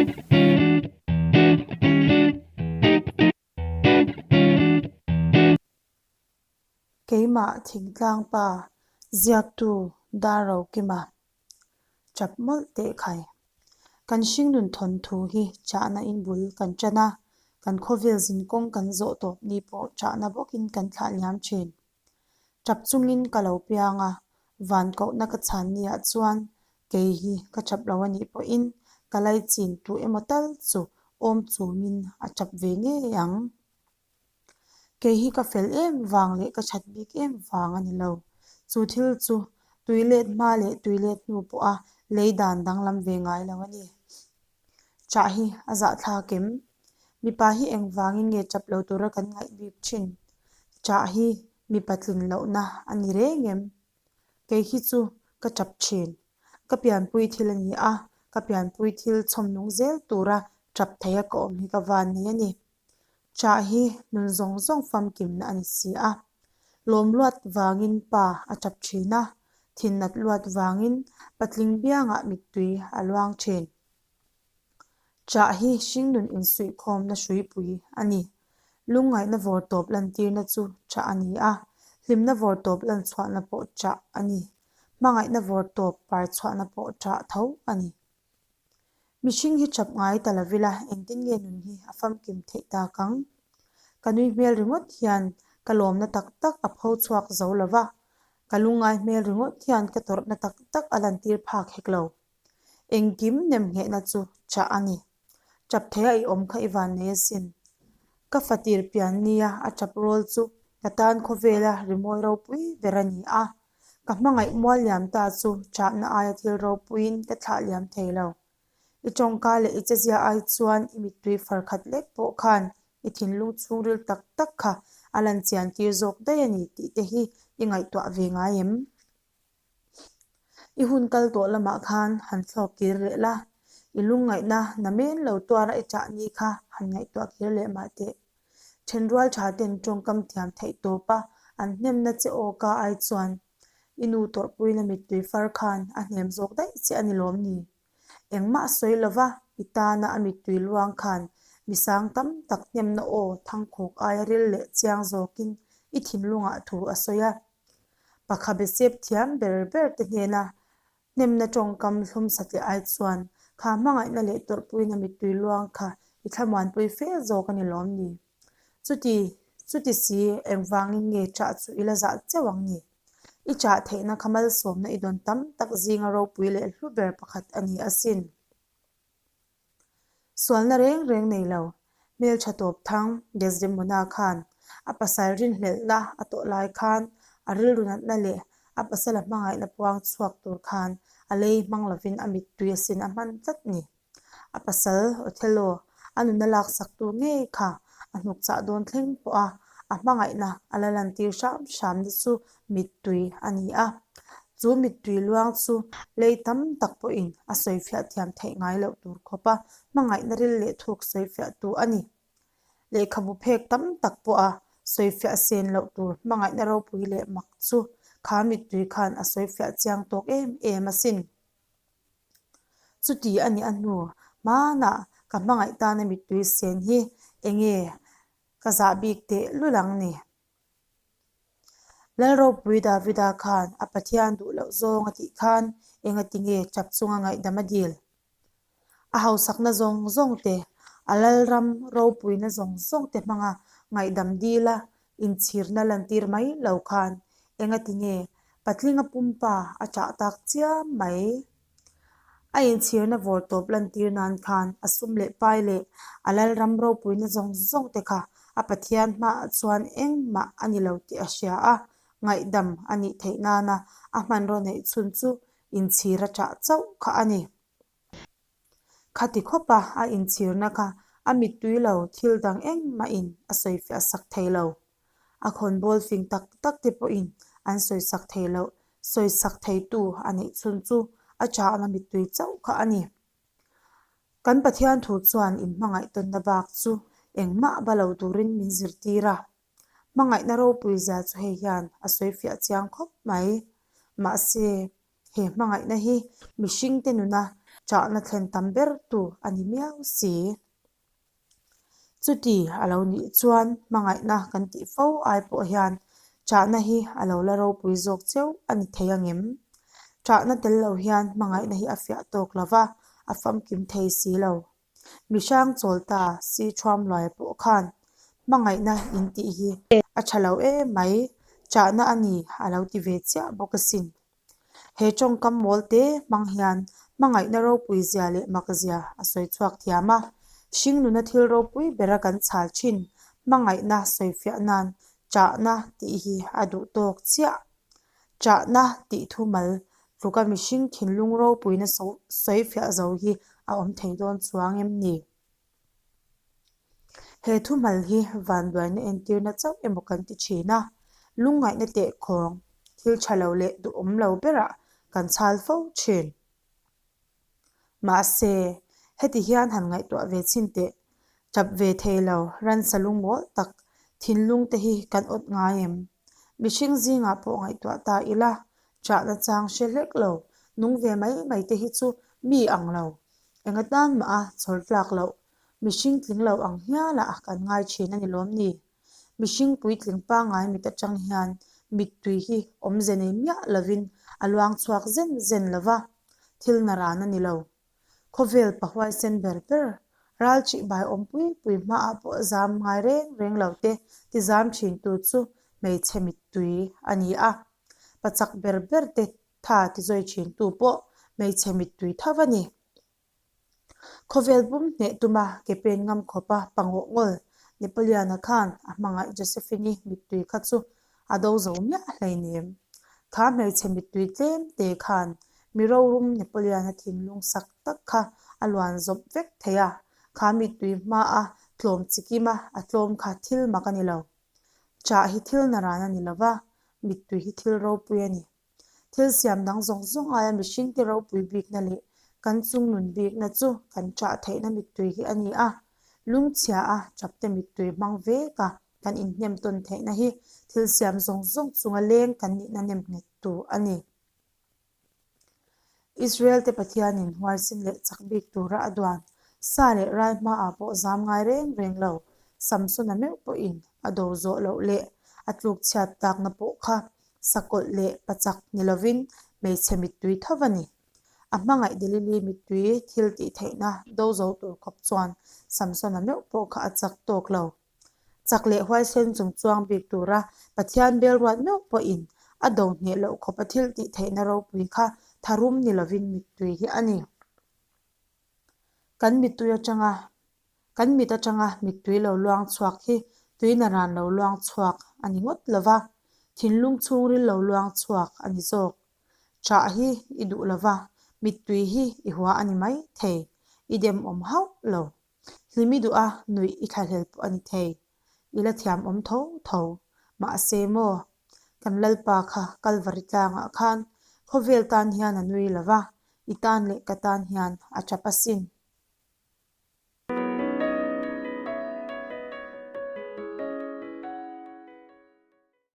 Keimah thingtlang pa ziaktu Darrokima chap mawlh teh khai. Kan hringnun thawnthu hi chahna in bul kan tan a, kan khawvel zinkawng kan zawh tawp ni pawh chahna bawkin kan thlah liam thin. Tap chungin ka lo piang a, van kohna ka chhan niah chuan kei hi ka tap lo a nih pawhin ka laichin tu emaw tal chu awm chumin a tap ve ngei ang. Kei hi ka fel em vang leh ka that bik em vang a ni lo. Chu thil chu tui let hma leh tui let hnu pawha lei dan danglam ve ngai lo a ni. Chah hi a zahthlak em? Mipa hi engvangin nge chap lo tura kan ngaih bik thin? Chah hi mipa tlin lohna a ni reng em? Kei hi chu ka chap thin. Ka pianpui thil a ni a, ka pianpui thil chhawm nung zel tura chap theia ka awm hi ka van nei a ni. Chah hi nun zawng zawng famkimna a ni si a. Lawm luat vangin pa a chap thin a, thin nat luat vangin patling biangah mittui a luang thin. Chah hi hringnun insuihkhawmna hruipui a ni. Lungngaihna vawrtawp lantirna chu chah a ni a, hlimna vawrtawp lanchhuahna pawh chah a ni. Hmangaihna vawrtawp parchhuahna pawh chah tho a ni. Mihring hi chap ngai ta lo ila engtin nge nun hi a famkim theih tak ang? Ka nui hmel ringawt hian ka lawmna tak tak a pho chhuak zo lo va, ka lungngai hmel ringawt hian ka tawrhna tak tak a lantir phak hek lo. Engkim nemnghehna chu chah a ni. Chap theia i awm kha i van nei asin. Ka fatir pian nia a chap rawl chu ka tan khawvela rimawi ropui ber a ni a. Ka hmangaih mual liam ta chu chahna aia thil ropuiin ka thlah liam thei lo. I tawngka leh i chezia ai chuan i mittui far khat lek pawh khan i thinlung chhungril tak tak kha a lan chian tir zawk daih a ni tih te hi i ngaihtuah ve ngai em? I hun kal tawh lamah khan han thlawk kir leh la, i lungngaihna namen lo tuara i chah ni kha han ngaihtuah kir leh mah teh. Thenrual tha ten tawngkam thiam theih tawp a, an hnemna che aw ka ai chuan i nu tawrhpuina mittui far khan a hnem zawk daih che a ni lawm ni? Engmah sawi lova i tana a mittui luang khan misang tam tak hnemna aw thangkhawk aia ril leh chiang zawkin i thinlungah thu a sawi a. Pakha besep thiam ber ber te hnena Hnemna tawngkam hlum satliah ai chuan kha hmangaihna leh tawrhpuina mittui luang kha i thlamuanpui fe zawk a ni lawm ni? Chuti, chuti si, engvangin nge chah chu i la zah cheuh ang ni? I chah theihna kha malsawmna i dawn tam tak zinga ropui leh hlu ber pakhat a ni asin. Sualna reng reng nei lo, hmeltha tawp thang Desdemona khan a pasal rinhlelhna a tawh lai khan a rilru natna leh a pasala hmangaihna puang chhuak tur khan a lei hmang lovin a mittui asin a hman tlat ni. A pasal Othello a nuna laksak tur ngei kha a hnuk chah dawn thleng pawh a a hmangaihna a la lantir hram hramna chu mittui a ni a. Chu mittui luang chu lei tam tak pawhin a sawifiah thiam theih ngai loh tur khawpa hmangaihna ril leh thuk sawifiahtu a ni. Lehkhabu phek tam tak pawha sawifiah sen loh tur hmangaihna ropui leh mak chu kha mittui khan a sawifiah chiang tawk em em asin. Chuti a nih a hnu, hmanah ka hmangaih tana mittui sen hi enge ka zah bik teh lul ang ni? Lalropui Davida khan a Pathian duh loh zawng a tih khan engati nge chap chunga ngaihdam a dil? A hausakna zawng zawng te, a lalram ropuina zawng zawng te hmanga ngaihdam dila inchhirna lantir mai lo khan engati nge patlinga pumpa a chah tak chiam mai? A inchhirna vawr tawp lantir nan khan a sum leh pai leh a lalram ropuina zawng zawng te kha a Pathian hmaah chuan engmah a ni lo tih a hria a, ngaihdam a nih theih nana a hmanraw neih chhun chu inchhir a chah chauh kha a ni. Khati khawpa a inchhirna kha a mittui lo thil dang engmahin a sawifiah sak thei lo. A khawnbawl fing tak tak te pawhin an sawisak thei loh, sawisak theitu a neih chhun chu a chahna mittui chauh kha a ni. Kan Pathian thu chuan inhmangaih tawnna bak chu engmah ba lo turin min zirtir a. Hmangaihna ropui zia chu hei hian a sawifiah chiang khawp mai. Mahse, he hmangaihna hi mihringte nuna Ṭahna thlen tam bertu a ni miau si. Chuti a lo nih chuan hmangaihna kan tih fo ai pawh hian ṭahna hi a lo la ropui zawk cheu a ni thei angem? Ṭahna tel lo hian hmangaihna hi a fiah tawk lo va, a famkim thei si lo. Mihrang chawl ta si Thuamluaia pawh khan hmangaihna in tih hi a ṭha lo em mai, ṭahna a ni a lo ti ve chiah bawk asin. He tawngkam mawl te hmang hian hmangaihna ropui zia leh mak zia a sawi chhuak thiam a, hringnuna thil ropui bera kan chhal thin hmangaihna sawifiah nan ṭahna tih hi a duh tawk chiah. Ṭahna tih thumal tluka mihring thinlung ropuina sawifiah zo hi a awm thei dawn chuang em ni? He thuhmal hi vanduaina entirna chauh emaw kan ti thin a, lungngaihna tehkhawng thil tha lo leh duhawm lo berah kan chhal fo thin. Mahse, heti hian han ngaihtuah ve chhin teh, tap ve thei lo ransa lungmawl tak thinlung te hi kan awt ngai em? Mihring zingah pawh ngaihtuah ta ila, chahna chang hre hlek lo, nung ve mai mai te hi chu mi ang lo, Enga tan mah a chhawr tlak loh, mihring tling lo ang hialah kan ngai thin a ni lawm ni? Mihring puitling pangngai mit atang hian mittui hi awmze nei miah lovin a luang chhuak zen zen lo va, thil naran a ni lo. Khawvel pa huaisen ber ber, ral chihbai awm pui pui hmaah pawh zam ngai reng reng lo te ti zam thintu chu hmeichhe mittui a ni a, pa chak ber ber te Tha ti zawi thin tu pawh hmeichhe mittui tho a ni. Khawvel pum hneh tuma ke pen ngam khawpa pangawh ngawl Napoleon-a khan a hmangaih Josephine-i mittui kha chu a do zo miah hleinem. Kha hmeichhe mittui tlem te khan mi rorum Napoleon-a thinlung sak tak kha a luan zawp vek thei a, kha mittui hmaa tlawm chikima a tlawm kha thil mak a ni lo. Chah hi thil naran a ni lo va, mittui hi thil ropui a ni. Thil siam dang zawng zawng aia mihringte ropui bikna leh kan chungnun bikna chu kan chah theihna mittui hi a ni a. Lungchhia a chapte mittui hmang vek a kan inhnem tawn theihna hi thil siam zawng zawng chunga leng kan nihna nem nghettu a ni. Israel-te Pathianin huaisin leh chak bik tura a duan sa leh rai hmaah pawh zam ngai reng reng lo. Samsona meuh pawhin a do zawh loh leh a tluk chhiat takna pawh kha sakawlh leh pachak ni lovin hmeichhe mittui tho a ni. A hmangaih Delili mittui thil tih theihna do zo tur khawp chuan Samsona meuh pawh kha a chak tawk lo. Chak leh huaisen chung chuang bik tura Pathian belruat meuh pawhin a do hneh loh khawpa thil tih theihna ropui kha tharum ni lovin mittui hi a ni. Kan mittui atanga kan mit atanga mittui lo luang chhuak hi tuina ran lo luang chhuak a ni ngawt lova, thinlung chhungril lo luang chhuak a ni zawk. Chah hi i duh lova, mittui hi i hua a ni mai thei, i demawm hauh lo. Hlimi duh a, nuih i thlahlel pawh a ni thei. I la thiam awm tho tho. Mahse maw, kan Lalpa kha Kalvari tlangah khan khawvel tan hian a nui lo va, i tan leh ka tan hian a tap asin.